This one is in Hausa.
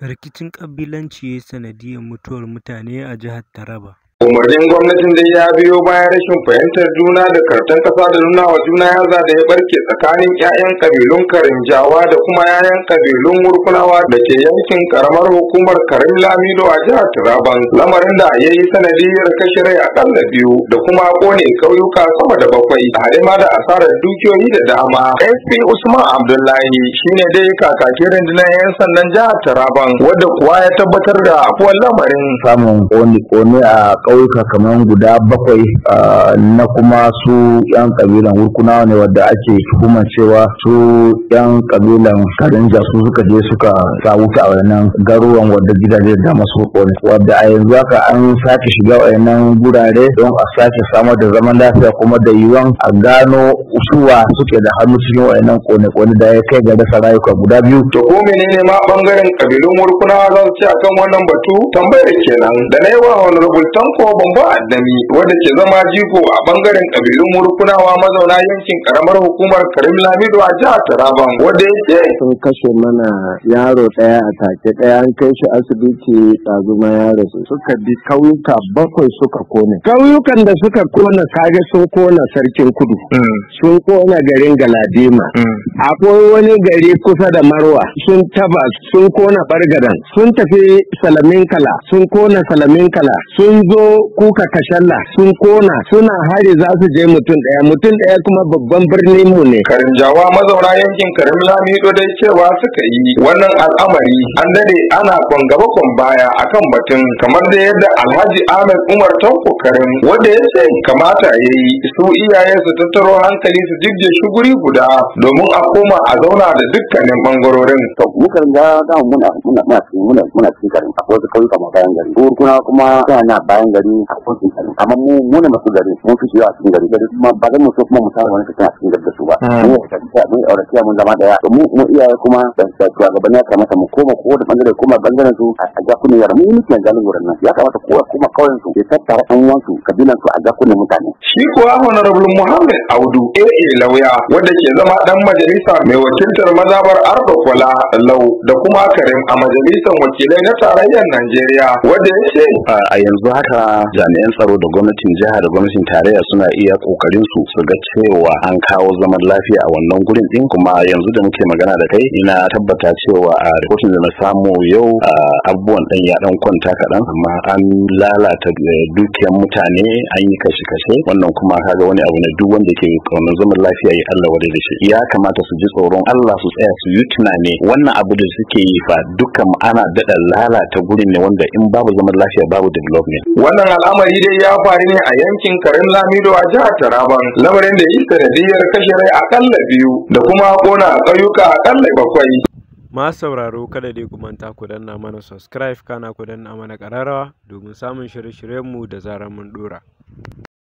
Rikicin ƙabilanci ya yi sanadiyyar mutuwar mutane a jihar Taraba. Umarnin gwamnatin dai ya biyo bayan rashin fahimtar juna da kartan kasa da nuna wa juna yaza da ya barke tsakanin 'ya'yan kabilun Karinjawa da kuma 'ya'yan kabilun Wurkunawa da ke yankin karamar hukumar Karim Lamido a jihar Taraban, lamarin da ya yi sanadiyar kashe rai akalla biyu da kuma kone kauyuka sama da bakwai, tare ma da asarar dukiyoyi da dama. SP Usman Abdullahi shine dai kakakin rundunar 'yan sandan jihar Taraban, wadda kuwa ya tabbatar da afuwar lamarin. Samun kone-kone a ƙauyuka kamar guda bakwai na kuma su 'yan ƙabilan Wurkunawa ne, wadda ake tuhumar cewa su 'yan ƙabilan Karinja su suka je suka sa wuta a wannan garuruwan, wadda gidaje da dama su kone, wadda a yanzu haka an sake shiga wayannan gurare don a sake samar da zaman lafiya, kuma da yiwuwan a gano suwa suke da hannu cikin wayannan kone-kone da ya kai ga rasa rayuka guda biyu. To, ko menene ma bangaren kabilun Wurkunawa za su ce akan wannan batu? Tambayar kenan da na yi wa Honorable Tanko Bambo Addami, wanda ke zama jigo a bangaren kabilun Wurkunawa mazauna yankin karamar hukumar Karim Lamido a jihar Taraban, wanda ya ce sun kashe mana yaro ɗaya a take, ɗaya an kai shi asibiti ɗazuma ya rasu. Suka bi kauyuka bakwai suka kone. Kauyukan da suka kona, kaga sun kona Sarkin Kudu, sun kona garin Galadima, akwai wani gari kusa da Marwa sun taba, sun kona Bargadan, sun tafi Salamin Kala sun kona Salamin Kala, sun zo Kuka Kashalla sun kona. Suna hari za su je mutum ɗaya, mutum ɗaya kuma babban birnin mu ne. Karinjawa mazauna yankin Karim Lamido dai cewa suka yi wannan al'amari an dade ana kwan gaba kwan baya akan batun, kamar da yadda Alhaji Ahmed Umar Tanko Karim, wanda ya ce kamata ya yi su iyaye su tattaro hankali su jibge shi guri guda domin a koma a zauna da dukkanin bangarorin. To, mu Karinja da muna cikin garin, akwai wasu kauyuka ma bayan gari. Kuna kuma na bayan gari, akwai cikin garin. Amma mu mu ne masu gari, mun fi shiga a cikin gari. Gari kuma ba zan mu so kuma mu samu wani fitina a cikin gari da su ba. Mu mun auratiya mun zama daya. To, mu mu iyaye kuma da shugabanni ya kamata mu koma ko da bangare koma bangaren su a ja kunne yara. Mu yi mutum galin wurin nan. Ya kamata kowa koma kauyen su ya tattara ɗan uwansu, kabilan su, a ja kunne mutane. Shi kuwa Honorable Muhammad Audu AA Lauya, wanda ke zama dan majalisa mai wakiltar mazabar Ardo Kola Lau da kuma Karim a majalisar wakilai na tarayyar Najeriya, wanda ya ce a yanzu haka jami'an tsaro da gwamnatin jiha da gwamnatin tarayya suna iya kokarin su su ga cewa an kawo zaman lafiya a wannan gurin din. Kuma yanzu da muke magana da kai, ina tabbata cewa a rahoton da na samu yau, abubuwan dan ya dan kwanta kaɗan, amma an lalata dukiyar mutane, an yi kashe-kashe. Wannan kuma kaga wani abu ne duk wanda ke kaunar zaman lafiya ya Allah wadai da shi. Ya kamata su ji tsoron Allah, su tsaya su yi tunani. Wannan abu da suke yi fa dukkan ana daɗa lalata gurin ne, wanda in babu zaman lafiya babu development. Wannan al'amari dai ya faru ne a yankin Karim Lamido a jihar Taraban, lamarin da yi sanadiyar kashe rai akalla biyu da kuma kona ƙauyuka akalla bakwai. Masu sauraro, kada dai ku manta ku danna mana subscribe, kana ku danna mana ƙararrawa domin samun shirye-shiryenmu da zarar mun ɗora.